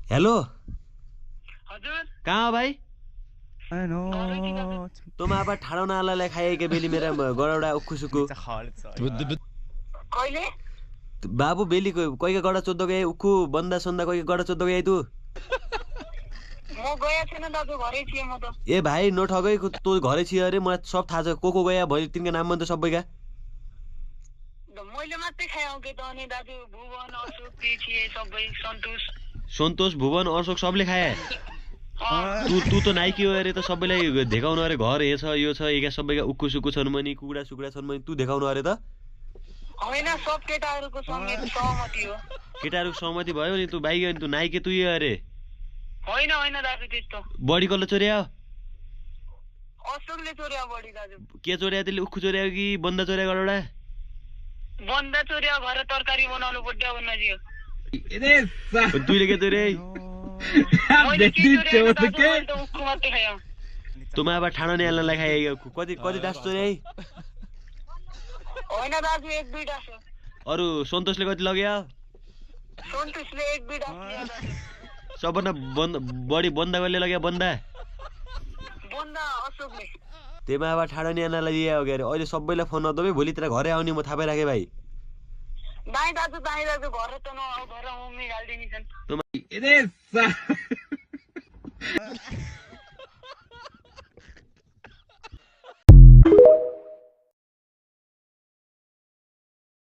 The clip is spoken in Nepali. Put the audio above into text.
हेलो हजुर कहाँ हो भाइ तँ अब ठाडो नालालाई खाएके बेली मेरा गडौडा उक्खु सुक्खु कहिले बाबु बेली कोही गडा चोद्दो गए उक्खु बन्दा सन्दा कोही गडा चोद्दो गए तू म गएको छैन दाजु घरै थिएँ म त ए भाइ नठगै तँ घरै छियो अरे मलाई सब थाहा छ को गया भोलि तिनका नाम भन्छ सबैका मैले मात्रै खाएँ के त अनि दाजु भुवन अशोक ती थिए सबै सन्तोष भुवन अशोक सबले खाए तू त नाइकी हो अरे त सबैलाई देखाउनु अरे घर हे छ यो छ एका सबैका उक्खु सुक्खु छन् मनी कुखुरा सुकुरा छन् मनी तू देखाउनु अरे त होइन सब केटाहरूको सहमति हो केटाहरूको सहमति भयो नि तू बाइक अनि तू नाइके तू अरे होइन होइन दाजु त्यस्तो बडी कसले चोर्या अशोकले चोर्या बढी दाजु के चोर्या त्यसले उक्खु चोर्या कि बन्दा चोर्या गडौडा बन्दा चोर्या भएर तरकारी बनाउनु पर्यो नजियो तुइले के चोर्या उक्खु मात्रै खाएँ तुमा अब ठाडो निहाल्नलाई खाए कति कति डास चोर्या होइन दाजु एक दुईटा छ अरू सन्तोषले कति लग्यो सन्तोषले एक दुईटा सबभन्दा बढी बन्दा कसले लग्यो बन्दा अशोकले त्यहीमा अब ठाडो निहाल्नलाई लियो के अरे अहिले सबैलाई फोन नदबे भोलितिर घरै आउने म थाहा पाइराखेँ भाइ दाइ दाजु घर त घर मम्मी हालिदिने छन्